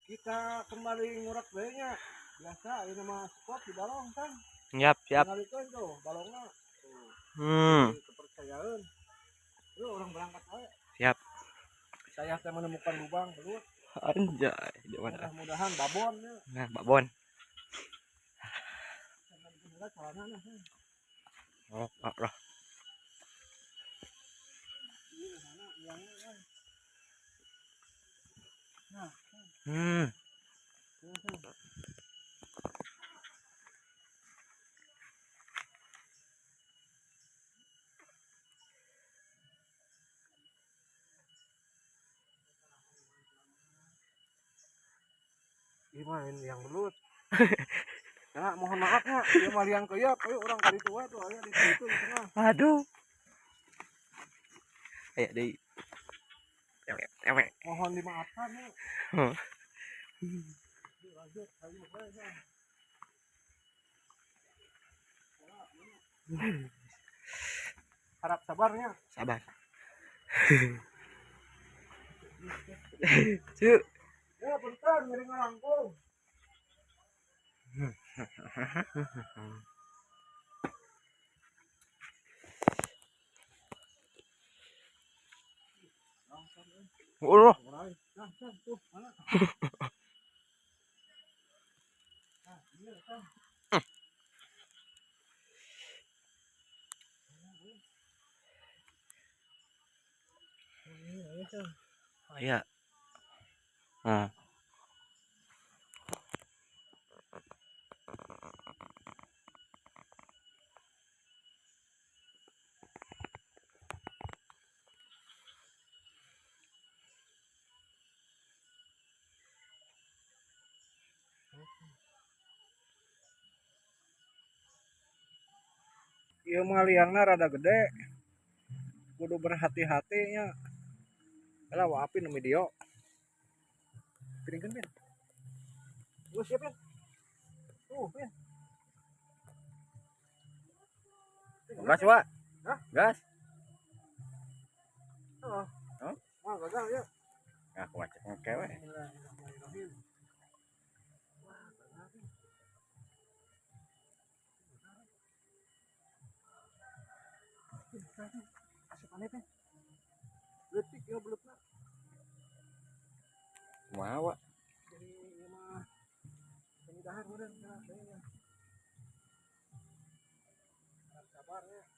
Kita kembali ngurak nya. Biasa ini mah spot di balong kan. Siap, siap. Tingalikeun tuh balongna. Tuh. Kepercayaan. Lu orang berangkat aja. Siap. Saya teh menemukan lubang belut. Anjay, di mana? Mudah-mudahan babon ya. Nah, babon. Oh, Allah. Gimana ini yang belut? Ya, mohon maaf ya, dia mah liang keyap, ayo orang kali tua tuh aya di situ di tengah. Aduh. Ayo deui. Ewe, ewe. Mohon dimaafkan ya. Lanjut, ayo, ayo. Harap sabarnya. Sabar. Cuk. Ya, bentar nyeri ngalangkung. Oh. Nah, tuh, mana? Nah, iya, kan. Iya. Nah. Ieu mah liangna rada gede. Kudu berhati-hati nya. Lah wa api nu video. Piringkeun, Pin. Geus siap, Pin. Tuh, Pin. Gas, Wak. Hah? Gas. Heeh. Hah? Wah, gagal ya. Nah, aku acek ngekewe. Bismillahirrahmanirrahim. Wah, gagal, Pin. Asup aneh, Pin. Leutik ya belutna. Kumaha, Wak? Jadi ieu mah penyidahan meureun kana deui nya. Harap sabar ya.